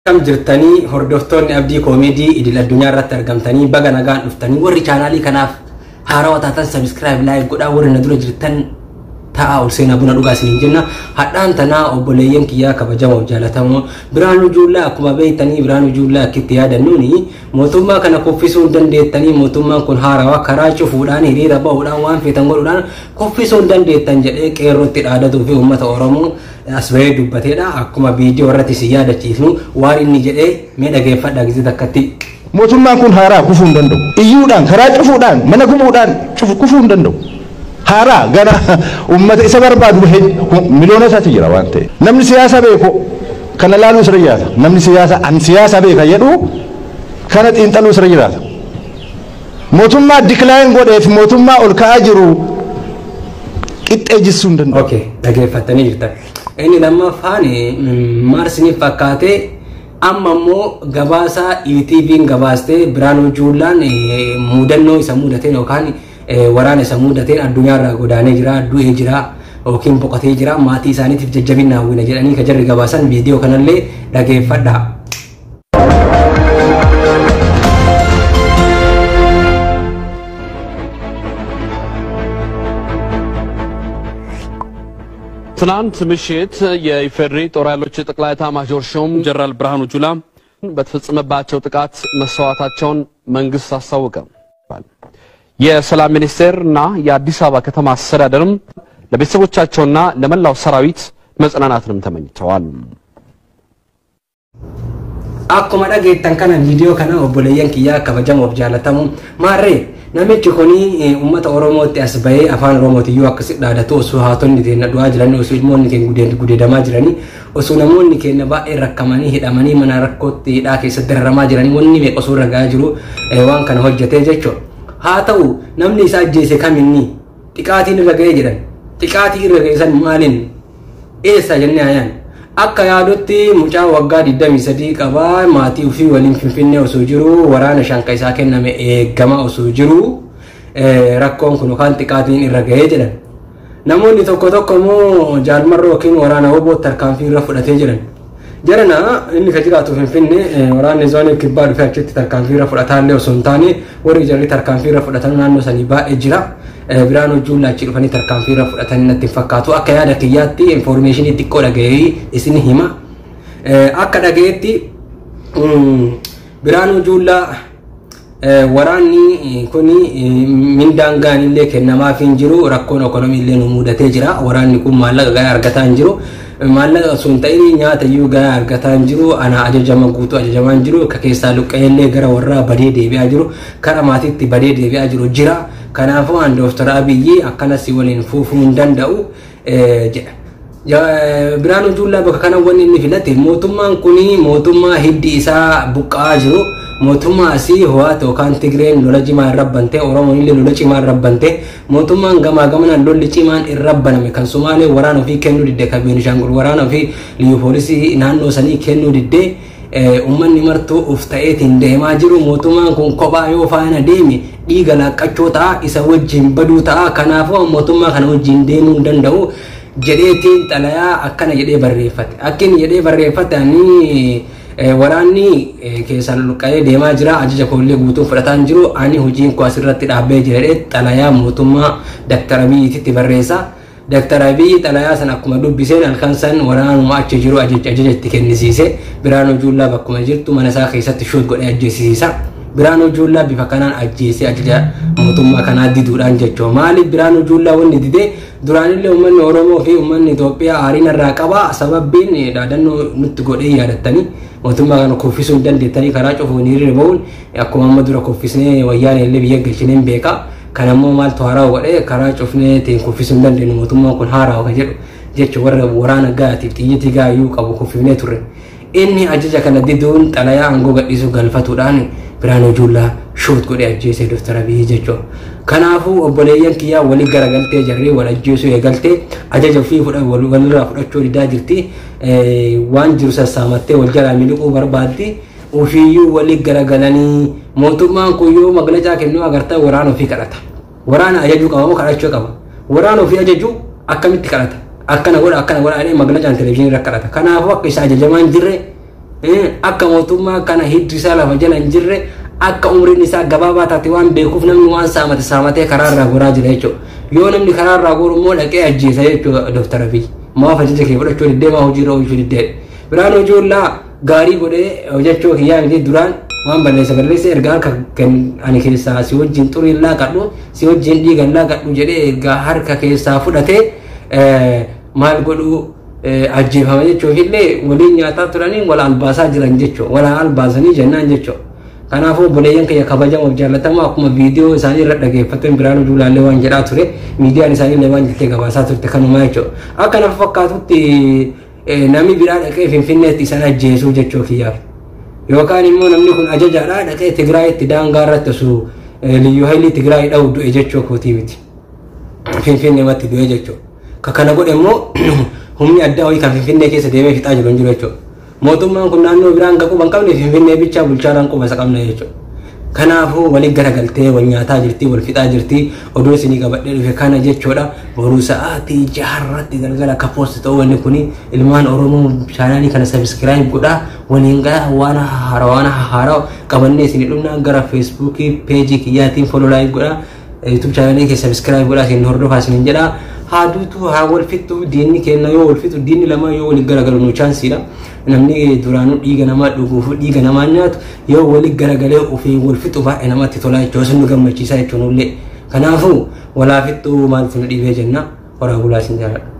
Akkam jirtanii hordoftoonni Abdii Koomeedii idil addunyaa irratti argamtanii baga nagaan dhuftanii warri chaanaalii kanaaf haarawaa taatan sabiskiraayib laayik godhaa warri na dura jirtan taa'aa ol seenaa buna dhugaa isiniin jenna. Hadhaan tanaa obboleeyyan kiyyaa kabajamoo jaalatamoo Birhaanuu Juullaa akkuma beektanii Birhaanuu Juullaa akkitti yaadannuuni mootummaa kana kuffisuu hin dandeettanii mootummaan kun haarawaa karaa cufuudhaan hiriira bahuudhaan waan feetan godhuudhaan kuffisuu hin dandeettan jedhee qeerrootti dhaadatuu fi uummata Oromoo as bahee dubbateedha. Akkuma viidiyoo irratti si yaadachiifnu waan inni jedhee mee dhageeffadhaa gizee takkatti. Mootummaan kun haaraa kufuu hin danda'u. Iyyuudhaan, karaa cufuudhaan, mana gubuudhaan kufuu hin danda'u. Haaraa gara uummata isa barbaadu miliyoona isaatu jira waan ta'eef. Namni siyaasa beeku kana laaluu isirra jiraata. Namni siyaasa an siyaasa beeka jedhu kana xiinxaluu isirra jiraata. Mootummaa decline godheef mootummaa ol ka'aa jiru qixxee jissuu hin danda'u. Okay, dhageeffattanii jirtan. Inni lammaffaan maal isiniif fakkaate amma immoo gabaasa ETV'n gabaastee Birhaanuu Juullaan mudannoo isa mudateen yookaan waraana isa mudateen addunyaarraa godaanee jira, du'ee jira yookiin boqotee jira maatii isaaniitiif jajjabina hawwina jedhanii kan jarri gabaasan viidiyoo kanallee dhageeffadhaa. ትናንት ምሽት የኢፌዴሪ ጦር ኃይሎች ጠቅላይ ኤታማዦር ሹም ጀነራል ብርሃኑ ጁላ በተፈጸመባቸው ጥቃት መሰዋታቸውን መንግስት አስታወቀ። የሰላም ሚኒስቴር እና የአዲስ አበባ ከተማ አስተዳደርም ለቤተሰቦቻቸውና ለመላው ሰራዊት መጽናናትንም ተመኝተዋል። Akkuma dhageettan kana viidiyoo kana obboleeyyan kiyyaa kabajamoof jaalatamu maarree namichi kuni uummata Oromootti as bahee afaan Oromootiyyuu akkasi dhaadatu osoo haatonni keenya du'aa jiranii osoo ilmoonni keenya gudeedamaa jiranii osoo namoonni keenya baay'ee rakkamanii hidhamanii mana rakkootti hidhaa keessatti dararamaa jiranii wanni meeqa osoo irra gahaa jiru waan kana hojjetee jechuudha. Haa ta'u namni isa ajjeese kaminni xiqaatiin irra ga'ee jedhan xiqaatii irra ga'e san maaliin eessa jennee ayaan. Akka yaadutti mucaa waggaa 23 qabaa maatii ofii waliin Finfinnee osoo jiru waraana shanka isaa kenname eegama osoo jiru rakkoon kun yookaan xiqaatiin irra ga'ee jedhan. Namoonni tokko tokko immoo jaalmarroo yookiin waraana hoboo tarkaanfii irra fudhatee jedhan. Jarana inni kan jiraatu Finfinnee waraanni zoonii kibbaa dhufee achitti tarkaanfii irra fudhataallee osoo hin taane warri jarri tarkaanfii irra fudhatan naannoo sanii baay'ee jira. Birhaanuu Juullaa achi dhufanii tarkaanfii irra fudhatanii natti hin fakkaatu. Akka yaada kiyyaatti infoormeeshinii xiqqoo dhaga'ee isin hima. Akka dhaga'etti Birhaanuu Juullaa waraanni kun mindaan gaanillee kennamaaf hin jiru rakkoon ekonomii illee nu mudatee jira. Waraanni kun maallaqa gahaa argataa hin jiru. Maallaqa osoo hin ta'in nyaata iyyuu gahaa argataa hin jiru. Ana ajajama guutuu ajajamaa hin jiru. Akka keessaa luqqa'ee illee gara warraa badee deebi'aa jiru. Kara maatiitti badee deebi'aa jiru jira. Kanaafuu an Dooktar Abiyyi akkanas waliin fuufuu hin danda'u jedha. Birhaanuu Juullaa bakka kana wanni inni filate mootummaan kun mootummaa hiddi isaa buqqa'aa jiru. Mootummaa asii ho'aata yookaan Tigreen lola cimaa irra bante Oromoon illee lola cimaa irra bante mootummaan gamaa gamanaan lolli cimaan irra baname kan Sumaalee waraana ofii kennuu didde kan Beenishaangul waraana ofii liyyuu poolisii naannoo sanii kennuu didde uummanni martuu uf ta'eetiin deemaa jiru mootummaan kun kophaa yoo faana deeme dhiiga laaqqachoo ta'a isa wajjin baduu ta'a kanaafuu mootummaa kana wajjin deemuu hin danda'u jedheetiin xalayaa akkana jedhee barreeffate akka inni jedhee barreeffate ani waraanni keessaan luqqa'ee deemaa jira ajaja koollee guutuun fudhataa hin jiru ani hojiin koo asirratti dhaabbee jira jedhee xalayaa mootummaa Daktar Abiyyiitti barreessa. Daktar Abiyyi xalayaa sana akkuma dubbiseen halkan san waraanuma achi jiru ajaja itti kennisiise Birhaanuu Juullaa bakkuma jirtu mana isaa keessatti shuut godhee ajjeesisiisa. Birhaanuu Juullaa bifa kanaan ajjeesee ajaja mootummaa kanaa diduudhaan jechuudha. Maaliif Birhaanuu Juullaa wanni didee duraanillee uummanni Oromoo fi uummanni Itoophiyaa aariin irraa qaba. Sababbiin dhaadannoo nutti godhee yaadattanii mootummaa kana kuffisuu hin dandeettanii karaa cufuun hiriira bahuun akkuma amma dura kuffisnee wayyaanee illee biyya galchinee hin beeka. Kanammoo maaltu haaraa godhee karaa cufnee ittiin kuffisuu hin dandeenyu mootummaan kun haaraa kan jedhu jechuun warra waraana gahaatiif xiyyitii gaayyuu qabu kuffifnee turre. Inni ajaja kana diduun xalayaa aangoo gadhiisuu galfatuudhaan Birhaanuu Juullaa shuut godhee ajjeesee Dooktar Abiyyi jechuudha. Kanaafuu obboleeyyan kiyyaa walii garagaltee jarree wal ajjeesuu eegaltee ajaja ofii walirraa fudhachuu didaa jirti. Waan jiru sassaamattee wal jalaa miliquu barbaaddi. Ofiiyyuu walii garagalanii mootummaan kun yoo maglacaa kennuu agartaa waraana ofii kadhata. Waraana ajajuu qaba moo kadhachuu qaba? Waraana ofii ajajuu akkamitti kadhata? Akkana godha akkana godha jedhee maglacaan televizyiinii irra kadhata. Kanaafuu akka isa ajajamaa hin jirre Akka mootummaa kana hiddi isaa lafa jala hin jirre, akka umriin isaa gabaabaa taate waan beekuuf namni waan saamate saamatee karaarraa goraa jira jechuudha. Yoo namni karaarraa goru immoo dhaqee ajjeesa jechuudha Dooktar Abiy. Maaf ajaja kee fudhachuu diddee, maa hojiirra oolchuu diddee? Birhaanuu Juulaa gaarii godhee hojjechuu kiyyaa miti, duraan waan balleessa balleessa, erga harka ani keessaa si wajjin xurii laaqadhu, si wajjin dhiigan laaqadhu jedhee erga harka keessaa fudhatee maal godhuu ajjeefama jechuuf illee waliin nyaataa turanii wal albaasaa jiran jechuudha. Wal albaasanii jennaan jechuudha. Kanaafuu obboleeyyan kiyya kabajamoo jaallatamoo, akkuma viidiyoo isaanii irra dhageeffatan Birhaanuu Juulaallee waan jedhaa ture, miidiyaan isaanii illee waan jettee gabaasaa turte kanumaa jechuudha. Akka nafa fakkaatutti namni biraa dhaqee Finfinneetti isaan ajjeesuu jechuu kiyyaaf. Yookaan immoo namni kun ajajaadha, dhaqee Tigraayitti daangaa irratti osoo liyyuu haayilii Tigraay dha'u du'e jechuu kootii miti. Finfinneematti du'e jechuudha. Ka kana godhe immoo humni addaa wayii kan Finfinnee keessa deemee fixaa jiru hin jiru jechuudha. Mootummaan kun naannoo biraan kan quba hin qabne, Finfinnee bichaa bulchaadhaan quba isa qabna jechuudha. Kanaafuu waliin garagaltee wal nyaataa jirti, wal fixaa jirti. Oduu isinii qabadhee dhufe kana jechuudha. Boruu sa'aatii 6rratti galgala akka post ta'u wanni kuni, ilmaan Oromoo chaanaalii kana subscribe godhaa waliin gara waan haaraa waan haaraa qabannee isinii dhumna. Gara Feesbuukii peejii kiyyaatiin follow, like godhaa. YouTube chaanaalii kee subscribe godhaa, isin hordofaa isiniin jedhaa. Haa duutu, haa wal fixxu, diinni keenya yoo wal fixu, diinni lama yoo waliin garagalu nu chaansiidha. Namni duraanuu dhiiga namaa dhuguuf dhiiga namaa nyaatu yoo waliin garagalee ofii wal fixu baay'ee namatti tola jechuudha. Sun nu gammachiisa jechuun illee. Kanaafuu walaa fixxuu, maaltu nu dhibee jenna. Horaa bulaa, isin jaalladha.